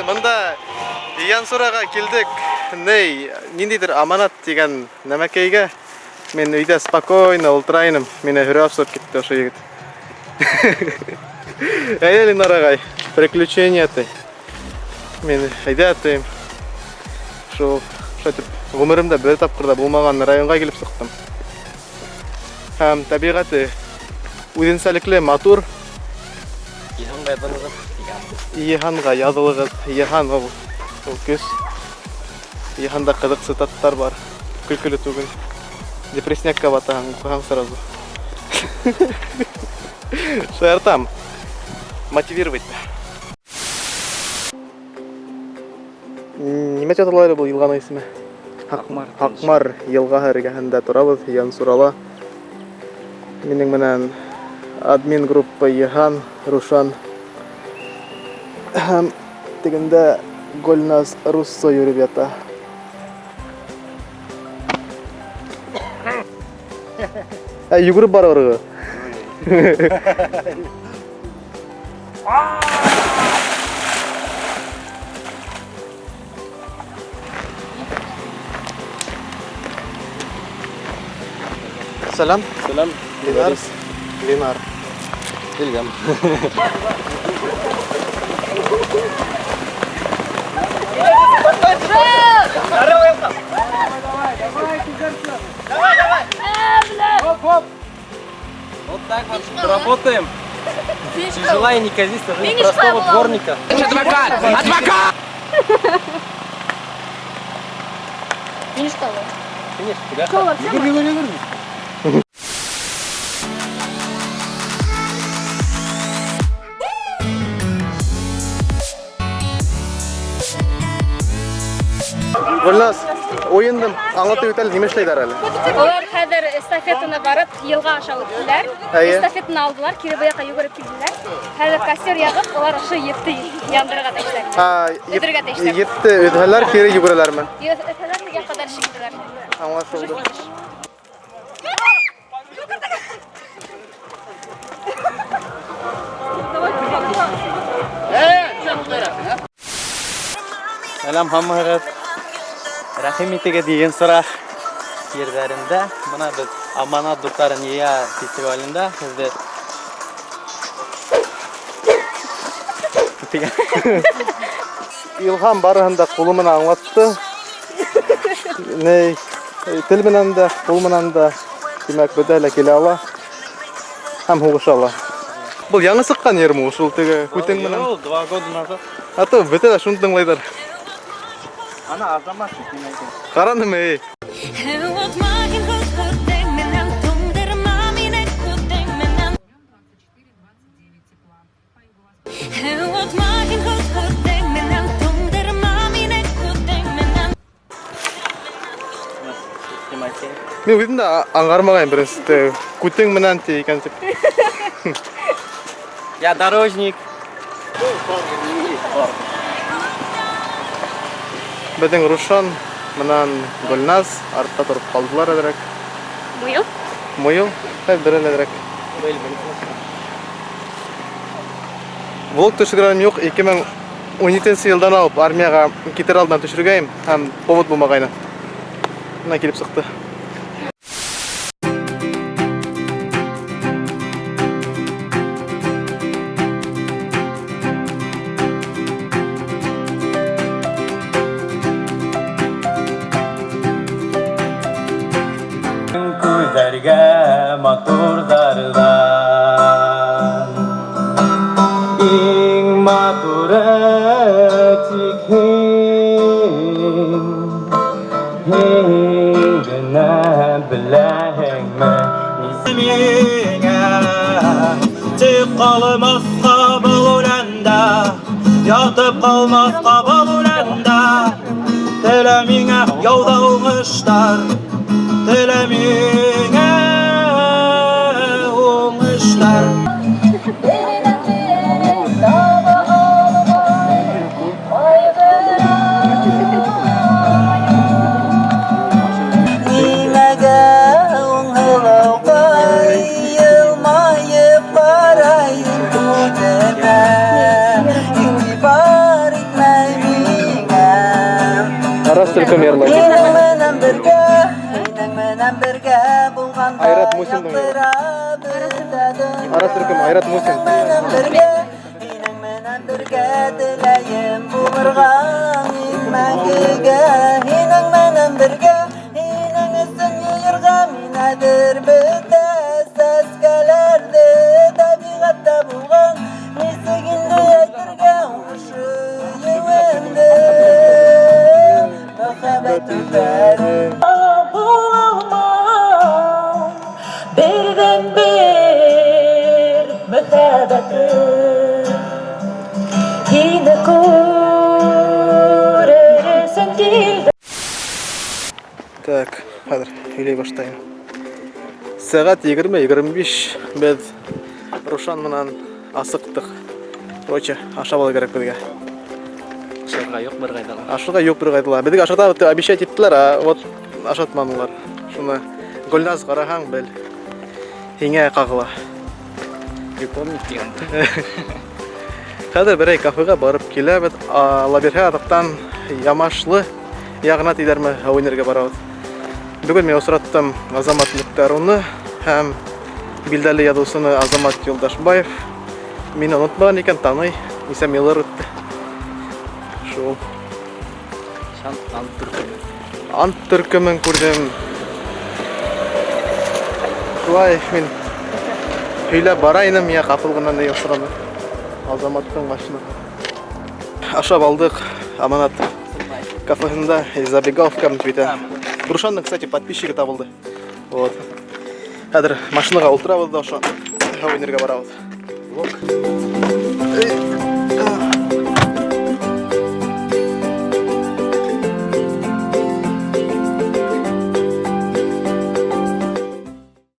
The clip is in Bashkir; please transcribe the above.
Бында Янсураға килдек. Ней, ниндәйҙер аманат тигән нәмәкәйгә. Мин өйҙә спокойно ултыра инем. Мине һөрәп сығып китте ошо егет. Әйҙә, Ленар ағай, приключения ти. Мин әйҙә тием. Шул, шулай итеп, ғүмеремдә бер тапҡыр ҙа булмаған районға килеп сыҡтым. Һәм тәбиғәте үҙенсәлекле, матур. Йыһанға яҙылығыҙ тигән. Йыһанға яҙылығыҙ. Йыһан ул, ул көс. Йыһанда ҡыҙыҡ цитаттар бар. Көлкөлө түгел. Депресснякка батаһың, уҡыһаң сразу. Шаяртам. Мотивировать. Нимә тип атала әле был йылғаның исеме? Һаҡмар. Һаҡмар йылғаһы эргәһендә торабыҙ, Янсурала. Минең менән админ группа Йыһан, Рушан. Һәм тегендә Гөлназ Руссо йөрөп ята. Ә, йүгереп барырға. Сәләм. Сәләм. Ленар. Ленар. Килгән. Вот так вот работаем. Тяжела и неказиста жизнь простого дворника. Финиш, тебя. Гөлназ, уйынды аңлатып үт әле, нимә эшләйҙәр әле? Улар хәҙер эстафетаны барып, йылға аша үттеләр. Әйе. Эстафетаны алдылар, кире был яҡҡа йүгереп килделәр. Хәҙер костер яғып, улар ошо епте яндырырға тейештәр. А, Өҙөргә тейештәр. Епте өҙһәләр, кире йүгерәләрме? Өҙһәләр теге яҡҡа дальше китәләр. Аңлашылды. Сәләм һаумыһығыҙ. Рәхим итегеҙ Янсура ерҙәрендә. Бына беҙ Аманат дуҫтарын йыя фестивалендә һеҙҙе Илһам барыһын да ҡулы менән аңлатты. Ней, тел менән дә, ҡул менән дә, тимәк, бөтәһе лә килә ала һәм һуғыша ала. Был яңы сыҡҡан йырмы ул, шул теге күтең менән? Ул 2 года назад. А то бөтә лә шуны тыңлайҙар. Ана Азамат тимәк. Ҡараным, эй. Мин үҙем дә аңғармағайным беренсе күтең менән ти икән тип. Я дорожник. Беҙҙең Рушан менән Гөлназ артта тороп ҡалдылар әҙерәк. Муйыл? Муйыл, хәҙер бер әҙерәк. Влог төшөргәнем юҡ, 2017 йылдан алып армияға китер алдынан төшөргәйем һәм повод булмағайны. Бына килеп сыҡты. Күҙҙәргә матурҙарҙан иң матуры тик һин. Һин генә беләһеңме миңә Тик ҡалмаҫҡа был үләндә, ятып ҡалмаҫҡа был үләндә. Телә миңә яуҙа уңыштар, телә миңә уңыштар. Нимәгә уңһылыуҡай йылмайып ҡарай күҙемә, иғтибар итмәй. Төркөм йырлай. Һинең менән бергә, һинең менән бергә булғанда Айрат Мусиндың йыры. яҡтыра бөтә донъя. Ара төркөм, Айрат Мусин. Һинең менән бергә, һинең менән бергә теләйем булырға мин мәңгегә. Һинең менән бергә, һинең өсөн йыйырға мин әҙер бөтә сәскәләрҙе. Тәбиғәттә булған нисек инде әйтергә ошо һөйөүемде, мөхәббәт һүҙҙәрен. Булалмам берҙән бер мөхәббәтем. Һине күрер өсөн килдем. Так, хәҙер һөйләй башлайым. Сәғәт 20:25, беҙ Рушан менән асыҡтыҡ. Короче, ашап алыу кәрәк беҙгә. Ашарға юҡ бер ҡайҙа ла. Ашарға юҡ бер ҡайҙа ла. Беҙгә ашатабыҙ тип обещать иттеләр, а вот ашатманылар. Шуны Гөлназ, ҡараһаң, бел. Һиңә ҡағыла. Припомнить тигән. Хәҙер берәй кафеға барып киләбеҙ. Алла бирһә, аҙаҡтан Ямашлы яғына тиҙәрме, уйнарға барабыҙ. Бөгөн мин осраттым Азамат Мөхтәруны һәм билдәле яҙыусыны Азамат Юлдашбаев. Мине онотмаған икән, таный. Нисәм йыллар үтте. Шул. Шан ант төркөмө. Ант төркөмөн күрҙем. Шулай мин һөйләп бара инем, миңә ҡапыл ғына ни осраны. Азаматтың машинаһы. Ашап алдыҡ Аманат кафеһында, забегаловка бит. Рушанның, кстати, подписчигы табылды. Вот. Хәҙер машинаға ултырабыҙ ҙа ошо уйнарға барабыҙ. Блок.